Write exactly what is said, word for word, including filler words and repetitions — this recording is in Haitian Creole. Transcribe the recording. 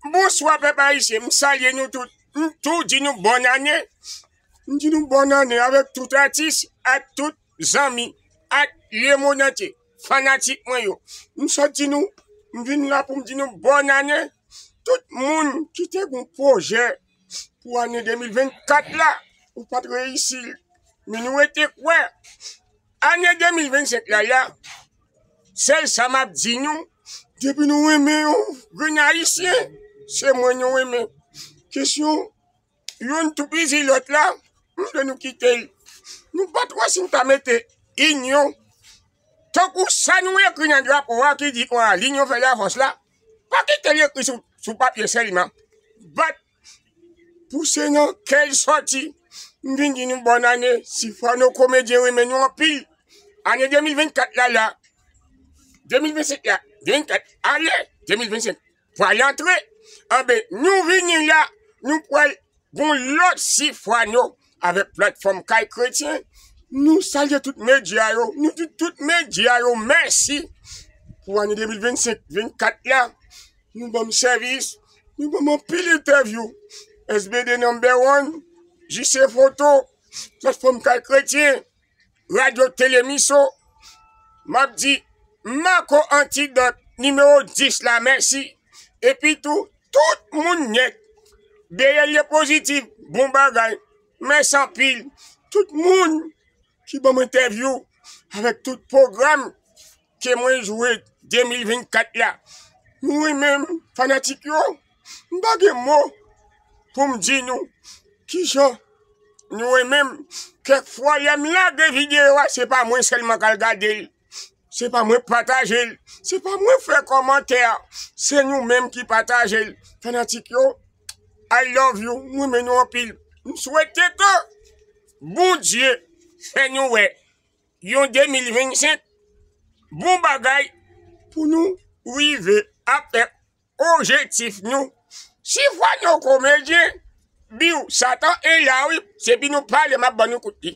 Bonswa pèp ayisyen, m salye nou tout. M tou di nou bòn ane. M di nou bòn ane avèk tout atis, ak tout zanmi, ak lemonnantye, fanatik mwen yo. M sot di nou, m vin la pou m di nou bòn ane. Tout moun ki te gon pwojè pou ane de mil vennkat la, ou pa t reyisi l. Men nou rete kwè. Ane de mil vennsenk la, la, sèl sa m ap di nou, depi nou renmen yon grenn ayisyen, se mwen nou renmen. Kesyon youn toupizi lòt la, m vle nou kite l. Nou pa t wè si n ta mete inyon. Tankou sa nou ekri nan drapo a ki di, "Kwa, linyon fè lafòs" la, pa kite l ekri sou, sou papye sèlman. Bat pou se nan kè l sòti. M vin di nou bòn ane, Sifwano Komedyen renmen nou anpil. Ane de mil vennkat la, la, de mil vennsenk la, de mil vennkat, ale, de mil vennsenk pral antre. Anben, nou vini la, nou pral gon lòt Sifwano avèk platfòm Kay Kretyen. Nou salye tout medya yo, nou di tout medya yo mèsi pou ane de mil vennsenk vennkat la. Nou ban m sèvis, nou ban m anpil entèvyou. S B D number one, J C Foto, platfòm Kay Kretyen, Radyo Telemiso, m ap di Marco Antidot nimewo dis la mèsi. Epi tou, tout moun nèt, B L ye pozitif, bon bagay, mèsi anpil. Tout moun ki ban m entèvyou avèk tout pwogram ke mwen jwe de mil vennkat la. Nou renmen m, fanatik yo, m pa gen mo pou m di nou kijan nou renmen m. Kèk fwa, lè m lage videyo a, se pa mwen sèlman k al gade l. Se pa mwen k pataje l. Se pa mwen fè kòmantè a. Se nou menm ki pataje l. Fanatik yo, I love you. M renmen nou anpil. M swete ke Bondye fè nou wè yon de mil vennsenk bon bagay pou nou rive avèk objektif nou. Sifwano Komedyen, biw, Satan e la wi, se pi nou pale, m ap ban nou kout li.